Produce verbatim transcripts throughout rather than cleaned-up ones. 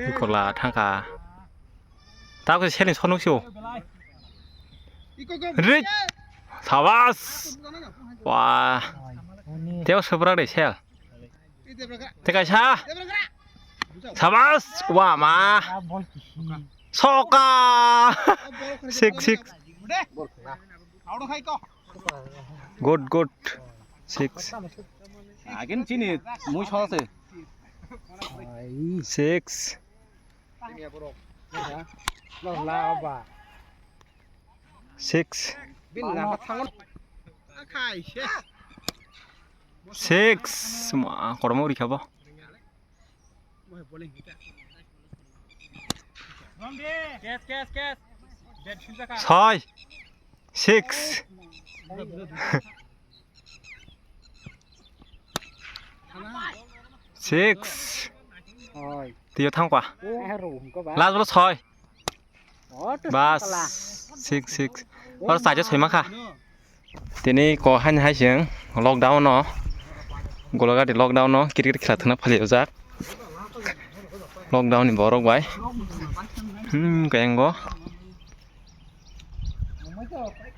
Ikola thangkha. Tako selling sonok sio. Rit. Sabas. Wah. Teo sobrak de sel. Te kaisa. Sabas. Wah ma. Soka. Six six. Good, good. Six. Again, chini, mui song se. Six. Six. Six. Ma, kormo uri khabo. Soi. Six. Six. Tio thangkwa. Last bolo soi. Bas. Six, six. Oro chaja soi makha. Tini ko haini hai chwng lockdown no, Golagati lockdown no cricket khela thwna phali ojak. Lockdown ni borok bai. Hmm, kayang go.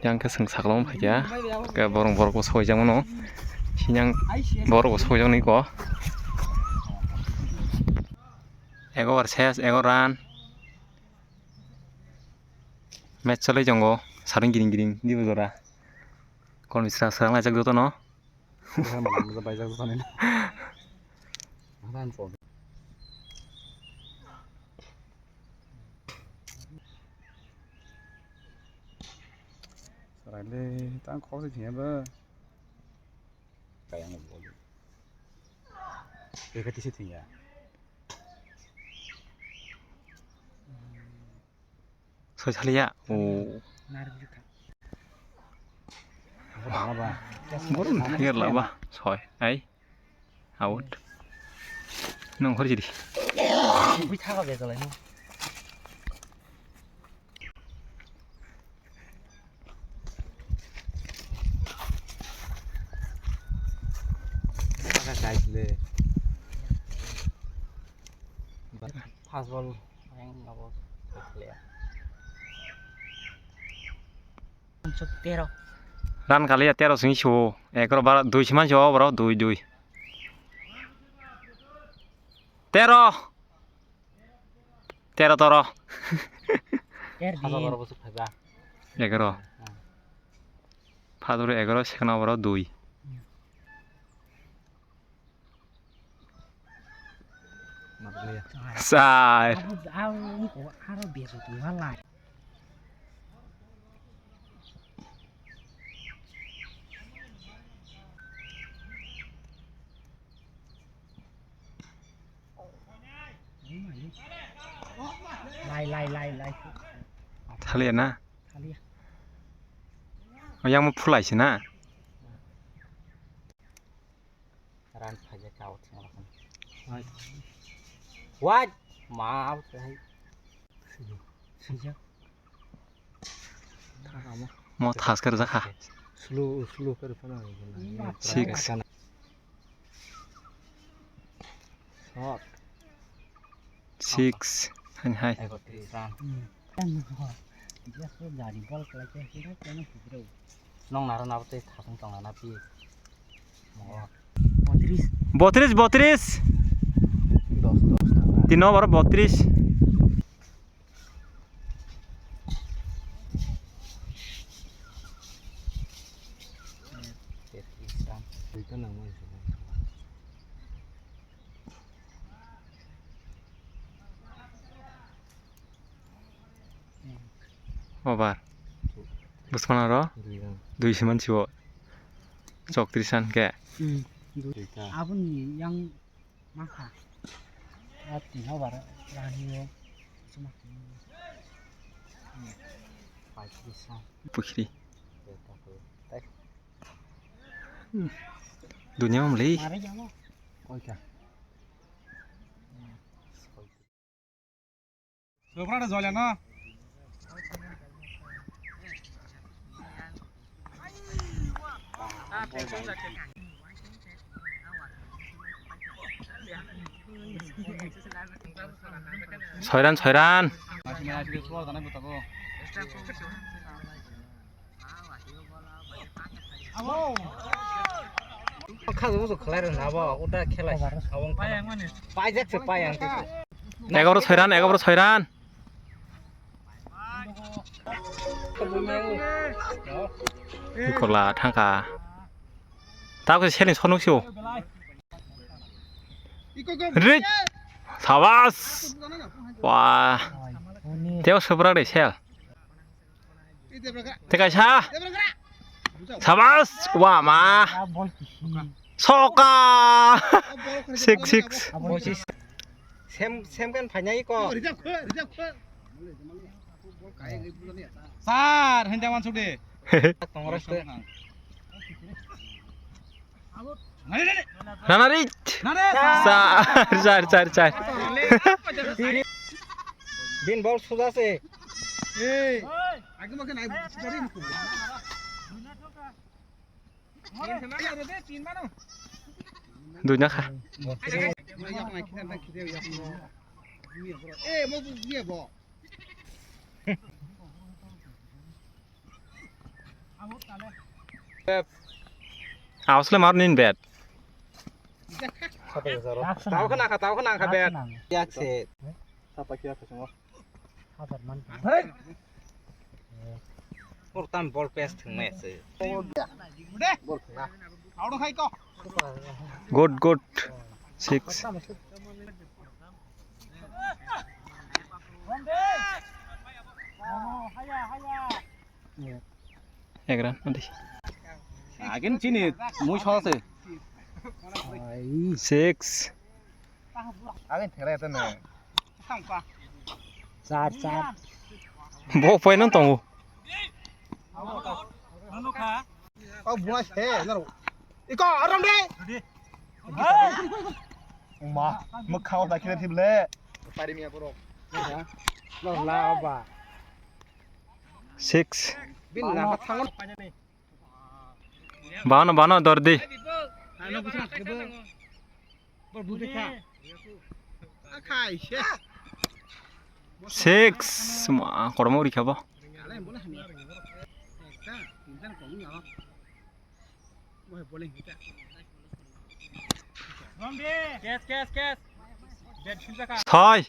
Yang khe chwng saklang phaikha. Khe borok borok bo soi jang mano. Sinyang borok bo soi jang ni ko. Ego over ses, ego run. Match chalai tongo, saring giring giring, dibo jora. Kon bisra sarang laijak joto no. Sarai le, tang khok se thengya ba. Kayang bo. Eka tise thengya. Soi saliya. O. Borom thangir laba. Soi. Ai. Out. Nong hor jiri. Bui thaga be jalai no. Fast ball. Tero. Run kaliya tero sing so. Ekro bara dui siman so bro dui dui. Tero. Tero toro. Tero din. Egaro. Phadoro egaro, sekheno boro dui. Char. Abo, abo, aro beso tu halai. Lai, lai, lai, lai. Thalia na? Thalia. Yang mo phulai se na? Ran phaje ka o thang lakhan. Wai. Wai. Ma o thai. Sijak. Mo thas kar jakha. Slow, slow kar phano. Six. Shot. Six. Hai, hai. Nong naro nabo tei thasung tong nana pi. Botris. Botris, botris. Dos, dos. Tino baro botris. Obar. Bwskango aro dui siman siwo. Chok tris san khe. Hmm. Aboni yang makha. Ati obar rani o. Pukhri. Hmm. Dunia mamli. Mare jamo. Koi ka. Sobra da jolya na. Soiran, soiran. Kha bo khlai rw na bo, uda khela. Payang mani. Payang se payang. Egabro soiran, egabro soiran. Kola thangkha. Tako selling sonok sio. Rit. Sabas. Wah. Teo sobrak de sel. Te kaisa. Sabas. Wah ma. Soka. Six six. Sem sem kan phainai ko. Sar, henda mansuk de. Congress de. Rana rit. Sar, sar, sar, sar. Bin bol suja se. Ei, agi makan ai. Dunya kha. Asle mar nin bet. Tau khna kha, tau khna kha bet. Yak se. Sapa kya kha sungo. Hazar man. Por tan bol pes thung me se. Bol khna. Good, good. Six. Egra, nanti. Agin chini, mui sose. Six. Agin thera itu na. Char, char. Bo poi nang tongo. Kau bunga se, naro. Iko, aram de. Ma, mukha o dakile thible. Pari mi aporo. No la ba. Six. Bin na thangon. Bano, bano, dordi. Ano busa kebo. Bor bute kha. Akai se. Six. Ma, kormo uri khabo. Ale bole hani. Ekta, tinta kong ya. Soi.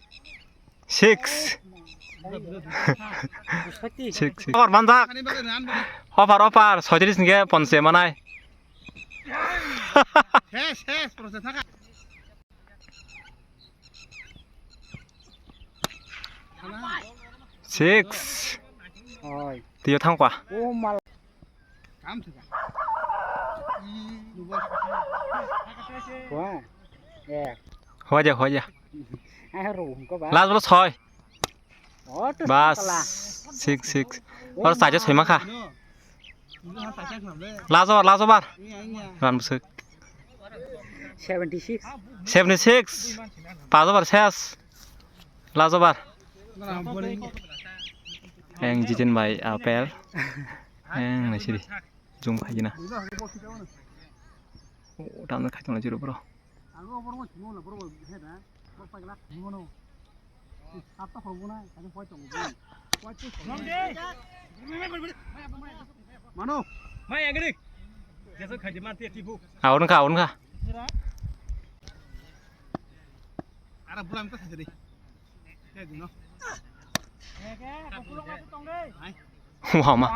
Six. Six, six. Over manjak. Over, over. Soitris nge ponse manai. Six. Oi. Tio thang kwa. Oh, mal. Wah. Eh. Hoja, hoja. Eh, ro, ko ba. Last ball soi. Oh, to bas. Six, six. Oro saja soi makha. Last over, last over. Run busuk. Seventy six. Seventy six. Pas over ses. Last over. Eng Jitin bai apel. Eng naisiri. Jum khaigina. O, tamne khaitong na jiro bro. Mano. Mai agri. Jesu khaji man te tibu. Aun kha, aun kha. Ara bulam ta sajadi. Wah, ma.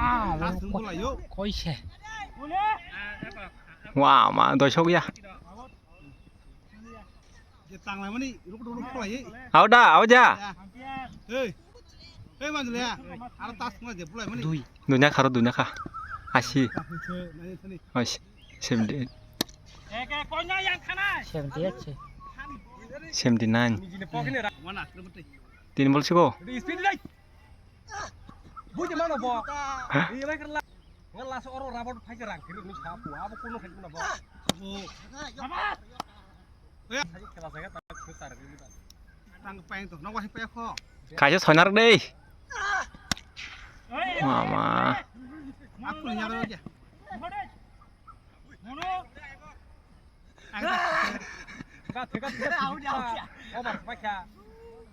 Koise. Wah, ma, doisok ya. Au da, au ja. Dui. Dunya kharo, dunya kha. Asi. Asi. Seventy eight. Seventy eight se. Seventy nine. Tin bol siko. Kaisa soinar dei. Mama.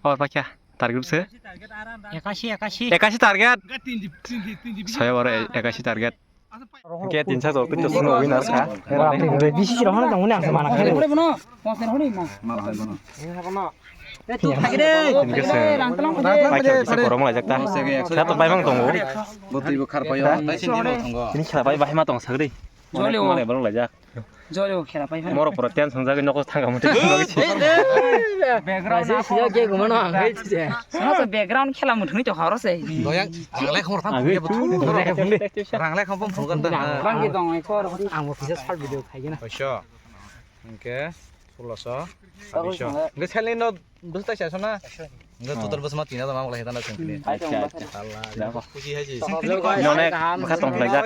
Hor pakya. Target se? Ekashi, ekashi. Ekashi target. Saya baru ekashi target. Oke, tinsa jok tu sunu winner sa. Bisi rohana tong wini ang semana khe. Mana hai bono? Paikha bisa korong lai jakta. Saya to paimang tongo. Botwi bo khar payo. Ini khela pai bahima tong sagri. Jolio. Mana borok lai jak. Jolio khela pai. Moro pro ten song jagi nokos thangka muti. Background. Sana to background khela muthungwi to horo se. Doyang, ranglai khomor tham. Ranglai khomor phungan ta. Banggi tong ai khor. Ang bo kisa short video khaigena. Oke. Sulloso. Sabiso. Nge selni no bwswk taisa sona. Nge total bwsma tina da mamla hita na sengkini. Acha, acha. Kuchi haji. None bwkha tong khlai jak.